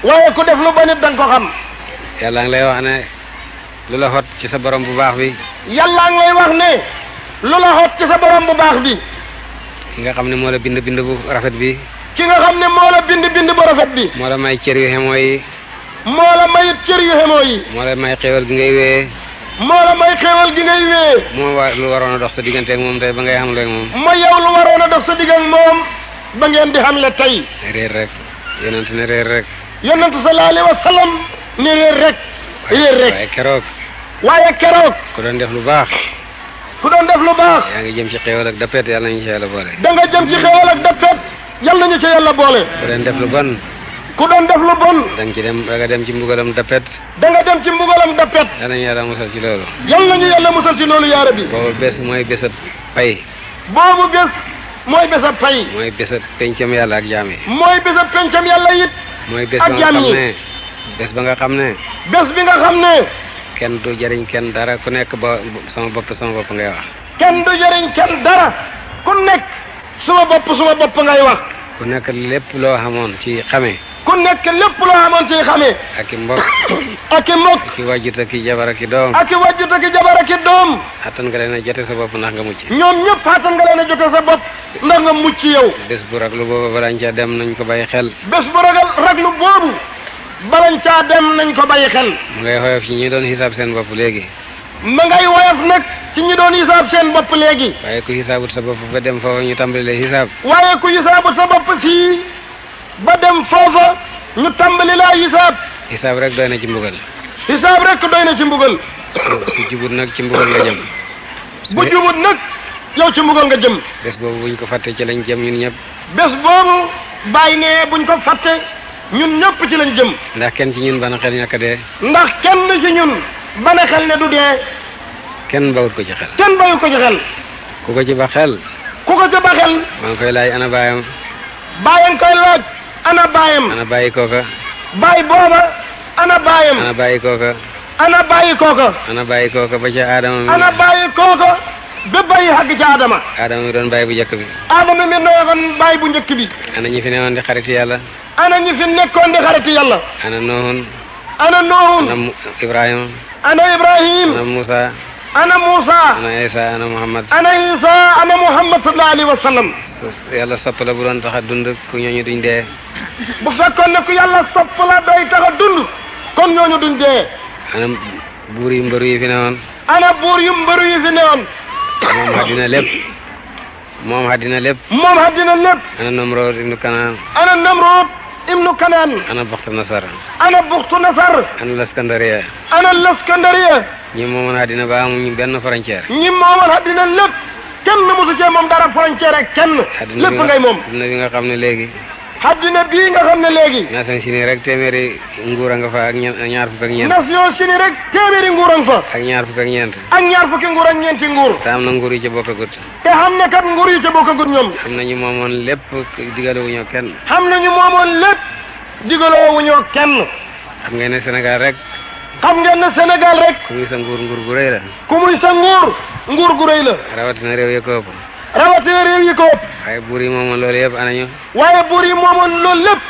waaye ku def lu bon it da nga ko xam. yàlla ngi lay wax ne lu la xot ci sa borom bu baax bi. yàlla ngi lay wax ne lu la xot ci sa borom bu baax bi. ki nga xam ne moo la bind bind bu rafet bi. ki nga xam ne moo la bind bind bu rafet bi. moo la may cër yu xemoo yi. moo la may cër yu xemoo yi. moo la may xéewal gi ngay wéyee. moo la may xéewal gi ngay wéyee. moo lu waroon a dox sa diggante ak moom tey ba ngay xamle ak moom. mooy yow lu waroon a dox sa digg ak moom ba ngeen di xamle tey. réer rek yonent ne réer rek. yonent sallallahu alayhi wa sallam ni réer rek. réer rek waaye keroog. waaye keroog. ku doon def lu baax. ku doon def lu baax. yaa ngi jëm ci xéewal ak dappet yàlla nañu ci yàlla boole. da nga jëm ci xéewal ak dappet yàlla nañu ci yàlla boole. ku doon def lu bon. ku doon def lu bon. da nga dem ci mbugalam dappet. da nga dem ci mbugalam dappet. yàlla nañu yàlla musal ci loolu. yàlla nañu yàlla musal ci loolu yaa rabbi. boobu bés mooy bésat pay. boobu bés mooy bésab pay. mooy bésat pencam yàlla ak jaam yi. mooy bésab pencam yàlla it. mooy bés ba nga xam ne bés ba nga xam ne. bés bi nga xam ne. kenn du jëriñ kenn dara ku nekk ba sama bopp ngay wax. kenn du jëriñ kenn dara ku nekk suma bopp ngay wax. ku nekk lépp loo xamoon ci xame. ku nekk lépp loo xamoon ci xame. ak i mbokk. ak i mbokk. ak i wàjjut ak i jabar ak i doom. ak i wàjjut ak i jabar ak i doom. xattan nga leen a jote sa bopp ndax nga mucc. ñoom ñëpp xattan nga leen a jote sa bopp ndax nga mucc yow. bés bu raglu boobu balañ ca dem nañ ko bàyyi xel. bés bu raglu boobu balañ caa dem nañ ko bàyyi xel. mu ngay xoyof ci ñi doon xisaab seen bopp léegi. ma ngay woyof nag ci ñi doon xisaab seen bopp léegi. waaye ku xisaabut sa bopp ba dem foofa ñu tàmbali lay xisaab. waaye ku xisaabut sa bopp fii ba dem foofa ñu tàmbali laa xisaab. xisaab rek doy na ci mbugal. xisaab rek doy na ci mbugal. su jubut nag ci mbugal nga jëm. bu jubut nag yow ci mbugal nga jëm. bés boobu buñ ko fàtte ci lañ jëm ñun ñëpp. bés boobu bàyyi ne buñ ko fàtte ñun ñëpp ci lañ jëm. ndax kenn ci ñun bana xel ñàkk a dee. ndax kenn ci ñun bana xel ne du dee. kenn bawut ko ci xel. kenn bayu ko ci xel. ku ko ci ba xel. ku ko ci ba xel. maa ngi koy laaj ana baayam. bàyyen koy laaj ana baayam. ana bàyyi kooka. baay booba ana baayam. ana bàyyi kooka. ana bàyyi kooka. ana bàyyi kooka ba ca Adama mi. ana bàyyi kooka ba bàyyi xàgg ca Adama. Adama mi doon bàyyi bu njëkk bi. Adama mi doon bàyyi bu njëkk bi. ana ñi fi newoon di xariti yàlla. ana ñi fi nekkoon di xariti yàlla. ana Noohun. ana Noohun. ana Ibrahima. ana Ibrahim. ana Musa. ana Musa. ana Isa ana Muhammad. ana Isa ana Muhammad sallallahu alayhi wa sallam. yàlla sopp la bu doon tax a dund ku ñooñu duñ dee. bu fekkoon ne ku yàlla sopp la day tax a dund kon ñooñu duñ dee. ana buur yu mbëru yi fi newoon. ana buur yu mbëru yi fi newoon. moom àddina lépp. moom àddina lépp. moom àddina lépp. ana Namrood ibnu Kanaan. ana Namrood ibnu Kanaan. ana Buxtu Nasar. ana Buxtu Nasar. ana Laskandariya. ana Laskandariya. ñi moomoon àddina ba amuñu benn frontière. ñi moomoon àddina lépp kenn mosu cee moom dara frontière ak kenn. lépp ngay moom. àddina bi nga xam ne léegi. àddina bii nga xam ne léegi. Nation Sini rek téeméeri nguur a nga fa ak ñaar fukk ak ñeent. Nation Sini rek téeméeri nguur a nga fa. ak ñaar fukk ak ñeent. ak ñaar fukki nguur ak ñeenti nguur. te am na nguur yi ca bokkagut. te xam ne kat nguur yi ca bokkagut ñoom. xam nañu moomoon lépp digale wu ñoo kenn. xam nañu moomoon lépp digaloo wu ñoo kenn. xam ngeen ne Sénégal rek. xam ngeen ne Sénégal rek. ku muy sa nguur gu rëy la. ku muy sa nguur gu rëy la. rawatina réew yi ko ëpp. rawatina réew yi ko ëpp. waaye buur yi moomoon loolu yëpp anañu. waaye buur yi moomoon loolu lépp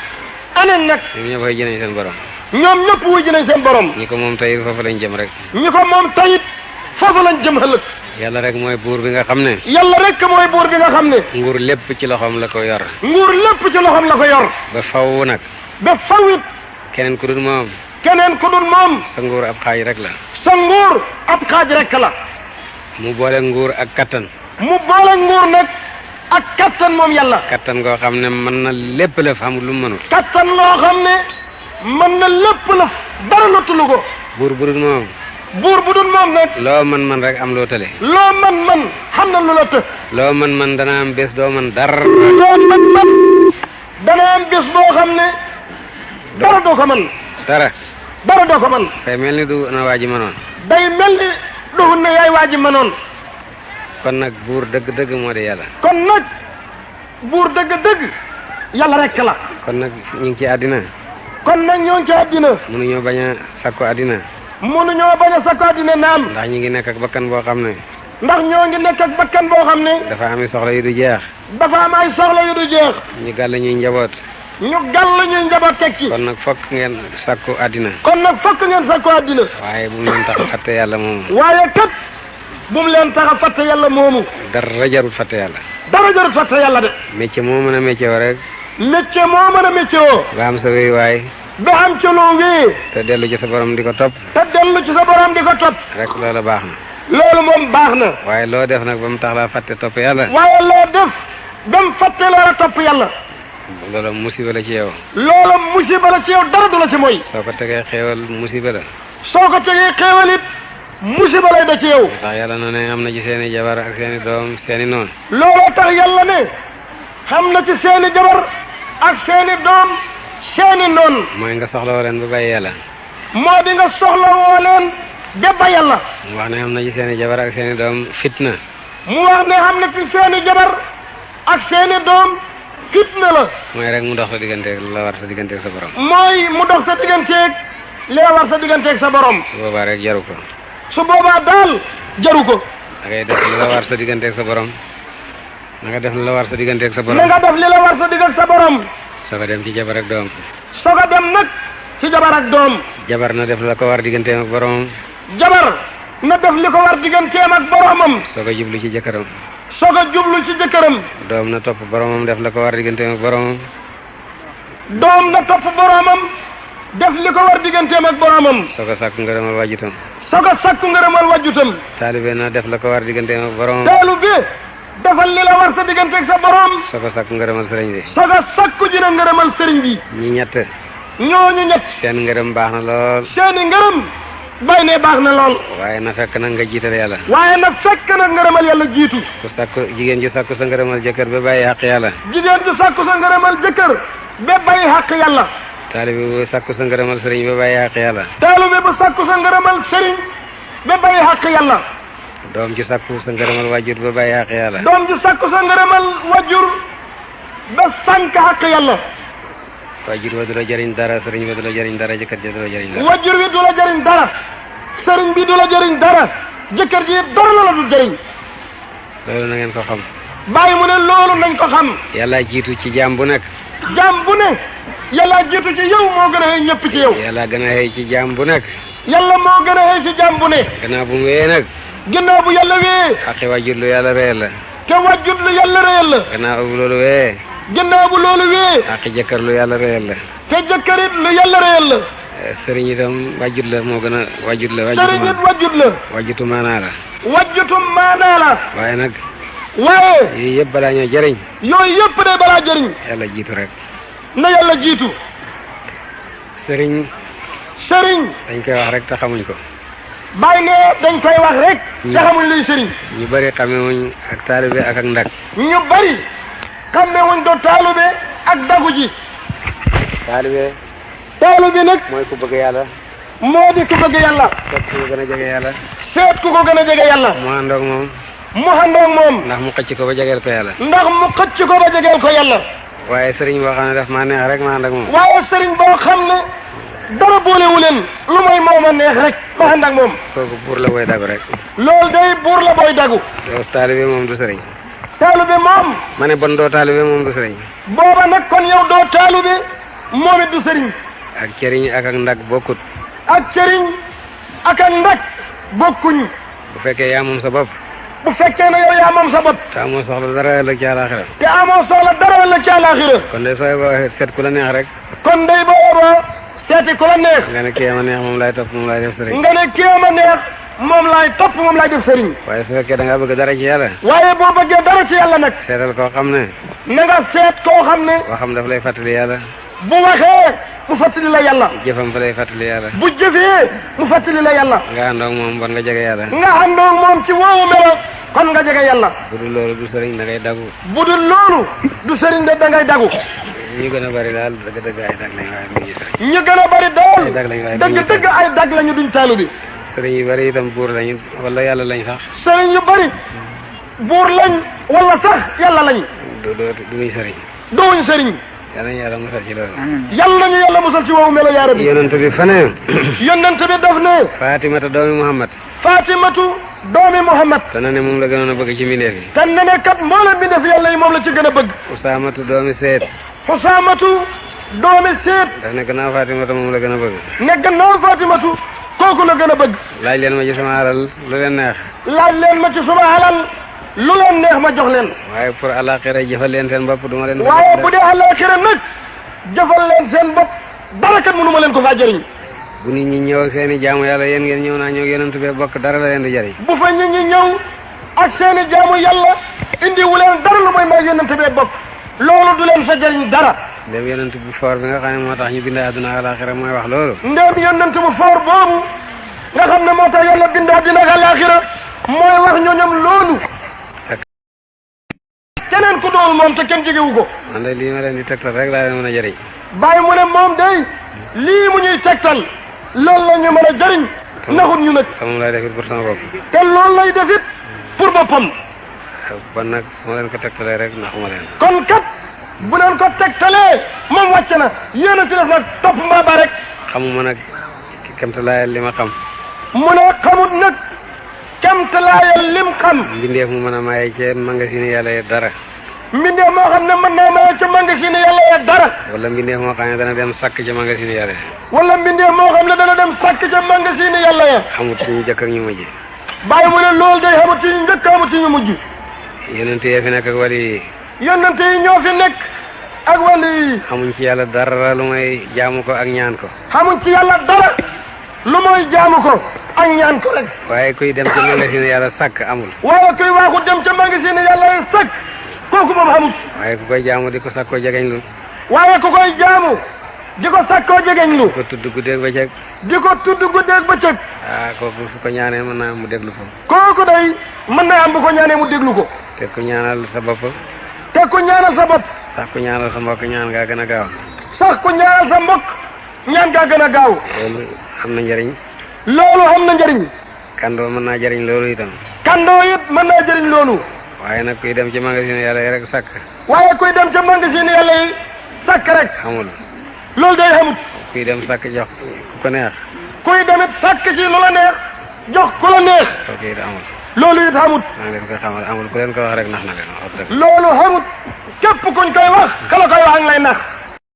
anañ nag. ñoom ñëpp ay jënañ seen borom. ñoom ñëpp wuy jënañ seen borom. ñi ko moom tey foofu lañ jëm rek. ñi ko moom tayit foofu lañ jëm ëllëg. yàlla rek mooy buur bi nga xam ne. yàlla rek mooy buur bi nga xam ne. nguur lépp ci loxoom la ko yor. nguur lépp ci loxoom la ko yor. ba faw nag. ba fawit. keneen ku dul moom. keneen ku dul moom. sa nguur ab xaaj rek la. sa nguur ab xaaj rek la. mu boole nguur ak kattan. mu boole nguur nag ak kattan moom yàlla. kattan goo xam ne mën na lépp la amul lu mu mënul. kattan loo xam ne mën na lépp la dara la tulu ko. buur bu dul moom. buur bu dul moom nag. loo man rek am loo tële. loo man xam na lu la të. loo man dana am bés doo man dara. loo man dana am bés boo xam ne dara doo ko man. dara doo ko man. fay mel ni du na waa ji mënoon. day mel ni duhun ne yaay waa ji mënoon. kon nag buur dëgg-dëgg moo di yàlla. kon nag buur dëgg-dëgg yàlla rek la. kon nag ñu ngi ci àddina. kon nag ñoo ngi ci àddina. mënuñoo bañ a sakku àddina. mënuñoo bañ a sakku àddina naam. ndax ñu ngi nekk ak bakkan boo xam ne. ndax ñoo ngi nekk ak bakkan boo xam ne. dafa am soxla yu du jeex. dafa am ay soxla yu du jeex. ñu gàll ñuy njaboot. ñu gàll ñuy njaboot teg ci. kon nag fokk ngeen sakku àddina. kon nag fokk ngeen sakku àddina. waaye bu mu leen tax a fàtte yàlla moomu. waaye kat bu mu leen tax a fàtte yàlla moomu. dara jarut fàtte yàlla. dara jarut fàtte yàlla de. métier moo mën a métier woo rek. métier moo mën a métier woo. ba am sa wéy waay. ba am ci loo wii. te dellu ci sa borom di ko topp. te dellu ci sa borom di ko topp. rek loola baax na. loolu moom baax na. waaye loo def nag ba mu tax laa fàtte topp yàlla. waaye loo def ba mu fàtte loola topp yàlla. loola musiba la ci yow. loola musiba la ci yow dara du la ci mooy. soo ko tegee xéewal musiba la. soo ko tegee xéewal it musiba lay da ci yow. tax yàlla na ne am na ci seeni jabar ak seeni doom seeni noon. looloo tax yàlla ne xam na ci seeni jabar ak seeni doom seeni noon. mooy nga soxlawoo leen ba bàyyi yàlla. moo di nga soxlawoo leen ba ba yàlla. mu wax ne am na ci seeni jabar ak seeni doom fitna. mu wax ne xam na ci seeni jabar ak seeni doom fitna la. mooy rek mu dox sa digganteeg la war sa digganteeg sa borom. mooy mu dox sa digganteeg li la war sa digganteeg sa borom. su boobaa rek jaru ko. su boobaa daal jaru ko. da ngay def li la war sa digganteeg sa borom. na nga def li la war sa digganteeg sa borom. na nga def li la war sa digganteeg sa borom. soo ko dem ci jabar ak doom. soo ko dem nag ci jabar ak doom. jabar na def la ko war digganteem ak boromam. jabar na def li ko war digganteem ak boromam. soo ko jublu ci jëkkëram. soo ko jublu ci jëkkëram. doom na topp boromam def la ko war digganteem ak boromam. doom na topp boromam def li ko war digganteem ak boromam. soo ko sàkku ngërëmal wàjjutam. soo ko sakku ngërëmal wàjjutam. taalibe na def la ko war digganteem ak boromam. teelu bi defal li la war sa digganteeg sa borom. soo ko sàkku ngërëmal sëriñ bi. soo ko sakku dina ngërëmal sëriñ bi. ñi ñett. ñooñu ñett. seen ngërëm baax na lool. seeni ngërëm bay ne baax na lool. waaye na fekk nag nga jiital yàlla. waaye nag fekk nag ngërëmal yàlla jiitu. ku sàkku jigéen ju sàkku sa ngërëmal jëkkër ba bàyyi xaq yàlla. jigéen ju sakku sa ngërëmal jëkkër ba bay xàq yàlla. taalibe bu sàkku sa ngërëmal sëriñ ba bàyyi xaq yàlla. taalibe bu sakku sa ngërëmal sëriñ ba bay xàq yàlla. doom ju sàkku sa ngërëmal wàjjur ba bàyyi xaq yàlla. doom ju sakku sa ngërëmal wàjjur ba sànk xàq yàlla. wàjjur ba du la jëriñ dara sëriñ ba du la jëriñ dara jëkkër ja du la jëriñ dara. wàjjur wi du la jëriñ dara. sëriñ bi du la jëriñ dara. jëkkër ji dara la du jëriñ. loolu na ngeen ko xam. bàyyi mu ne loolu nañ ko xam. yàlla jiitu ci jaam bu nekk. jaam bu ne yàlla jiitu ci yow moo gën a xëy ñëpp ci yow. yàlla gën a xëy ci jaam bu nekk. yàlla moo gën a xëy ci jaam bu ne. gannaaw bu mu wéyee nag. ginnaaw bu yàlla wee. xaqi wàjjur lu yàlla réyal la. te wàjjut lu yàlla réyal la. gannaaw bu loolu wéyee. ginnaaw bu loolu wee. xaqi jëkkër lu yàlla réyal la. te jëkkërit lu yàlla réyal la. sëriñ itam wàjjut la moo gën a wàjjut la. sëriñ it wàjjut la. wàjjutu maanaa la. wàjjutum maanaa la. waaye nag. waaye. yii yëpp balaa ñoo jëriñ. yooyu yëpp de balaa jëriñ. yàlla jiitu rek. na yàlla jiitu. sëriñ. sëriñ. dañ koy wax rek te xamuñ ko. bàyyi ne dañ koy wax rek. te xamuñ luy sëriñ. ñu bari xamewuñ ak taalibe ak ndag. ñu bari xamewuñ do taalube ak dagu ji. taalibe. taalube nag. mooy ku bëgg yàlla. moo di ku bëgg yàlla. seet ku ko gën a jege yàlla. seet ku ko gën a jege yàlla. mu àndoog moom. mu àndoog moom. ndax mu xëcc ko ba jegeel ko yàlla. ndax mu xëcc ko ba jegeel ko yàlla. waaye sëriñ boo xam ne daf maa neex rek ma ànd ak moom. waaye sëriñ boo xam ne dara boolewu leen lu may moom a neex rek ma ànd ak moom. kooku buur la booy dagu rek. loolu day buur la booy dagu. yow taalibe moom du sëriñ. taalube moom. ma ne bon doo taalibe moom du sëriñ. booba nag kon yow doo taalube moom it du sëriñ. ak cëriñ ak ndag bokkut. ak cëriñ ak ndag bokkuñ. bu fekkee yaa moom sa bopp. bu fekkee ne yow yaa moom sa bopp. te amoo soxla dara ëllëg ci àllaaxira. te amoo soxla dara ëllëg ci àllaaxira. kon de sooy boo seet ku la neex rek. kon day booba seeti ku la neex. nga ne kii ma neex moom laay topp moom laay def sëriñ. nga ne kii ma neex moom laay topp moom laay def sëriñ. waaye su fekkee da ngaa bëgg dara ci yàlla. waaye boo bëggee dara ci yàlla nag. seetal koo xam ne. na nga seet koo xam ne. waxam daf lay fàttali yàlla. bu waxee mu fàttali la yàlla. jëfam fa lay fàttali yàlla. bu jëfee mu fàttali la yàlla. nga àndoog moom bon nga jege yàlla. nga àndoog moom ci woowu melo kon nga jege yàlla. bu dul loolu du sëriñ da ngay dagu. bu dul loolu du sëriñ de da ngay dagu. ñu gën a bari daal dëgg-dëgg ay dag lañ waaye duñu sëriñ. ñu gën a bari daal ay dag lañ waaye duñu dëgg-dëgg ay dag lañu duñ taalu bi. sëriñ yu bari itam buur lañu wala yàlla lañ sax. sëriñ yu bari buur lañ wala sax yàlla lañ. duñu sëriñ. duñ sëriñ. yàlla nañu yàlla musal ci loolu. yàlla nañu yàlla musal ci woowu melo yaa rabbi. yonent bi fane. yonent bi daf ne. Fatimata doomi Muhammad. Fatimatu doomi Muhammad. te na ne moom la gënoon a bëgg ci mbindeef yi. te ne kat mboolem mbindeef yàlla yi moom la ci gën a bëgg. Usaamatu doomi Seet. Usaamatu doomi siit daf ne gannaaw Fatimata moom la gën a bëgg. ne gannaaw Fatimatu kooku la gën a bëgg. laaj leen ma ci sama alal lu leen neex. laaj leen ma ci suma alal lu leen neex ma jox leen. waaye pour alaxira jëfal leen seen bopp duma leen. waaye bu dee alaxira nag jëfal leen seen bopp dara kat mënu ma leen ko faa jëriñ. bu nit ñi ñëw ak seen i jaamu yàlla yéen ngeen ñëw naa ñëw yonent bi bokk dara la leen di jëriñ. bu fa nit ñi ñëw ak seen i jaamu yàlla indi wu leen dara lu mooy may yonent bi bokk loolu du leen fa jëriñ dara. ndem yonent bu foor bi nga xam ne moo tax ñu bind àdduna ak alaxira mooy wax loolu. ndem yonent bu foor boobu nga xam ne moo tax yàlla bind àdduna ak alaxira mooy wax ñooñam loolu. keneen ku doon moom te kenn jegewu ko. man de lii ma leen di tegtal rek laa leen mën a jëriñ. bàyyi mu ne moom day lii mu ñuy tegtal loolu la ñu mën a jëriñ naxut ñu nag. te moom lay defit pour sama bopp. te loolu lay defit pour boppam. kon nag su ma leen ko tegtalee rek naxuma leen. kon kat bu leen ko tegtalee moom wàcc na yéen a ci def nag topp mbaa ba rek. xamuma nag kemtalaayal li ma xam. mu ne xamut nag kemtalaayal lim xam. mbindeef mu mën a maye ci magasin yàlla yi dara. mbindeef moo xam ne mën naa maye ca magasin yàlla ya dara. wala mbindeef moo xam ne dana dem sàkk ca magasin yàlla yi. wala mbindeef moo xam ne dana dem sàkk ca magasin yàlla ya. xamut ci ñu jëkk ak ñu mujj. bàyyi mu ne loolu day xamut ci ñu njëkk xamut ci ñu mujj. yonent yi fi nekk ak wali yi. yonent yi ñoo fi nekk ak wali yi. xamuñ ci yàlla dara lu may jaamu ko ak ñaan ko. xamuñ ci yàlla dara lu mooy jaamu ko ak ñaan ko rek. waaye kuy dem ca magasin yàlla sàkk amul. waaye kuy waaxu dem ca magasin yàlla ya sàkk kooku moom xamut. waaye ku koy jaamu di ko sàkkoo jegeñ lu. waaye ku koy jaamu di ko sàkkoo jegeñ lu. ko tudd guddeeg bëccëg. di ko tudd guddeeg bëccëg. kooku su ko ñaanee mën naa mu déglu ko. kooku day mën naa am bu ko ñaanee mu déglu ko. te ku ñaanal sa bopp. te ku ñaanal sa bopp. sax ku ñaanal sa mbokk ñaan ngaa gën a gaaw. sax ku ñaanal sa mbokk ñaan ngaa gën a gaaw. loolu am na njëriñ. loolu am na njëriñ. kandoo mën naa jëriñ loolu itam. kandoo it mën naa jëriñ loolu. waaye nag kuy dem ci magasin yàlla yi rek sàkk. waaye kuy dem ca magasin yàlla yi sàkk rek. xamul. loolu day xamut. kuy dem sàkk jox ku ko neex. kuy demit sàkk ci lu la neex jox ku la neex. kooku it amul. loolu it xamut. maa ngi leen koy xamal amul ku leen ko wax rek nax na leen wax dëgg. loolu xamut képp kuñ koy wax kala koy wax ak lay nax.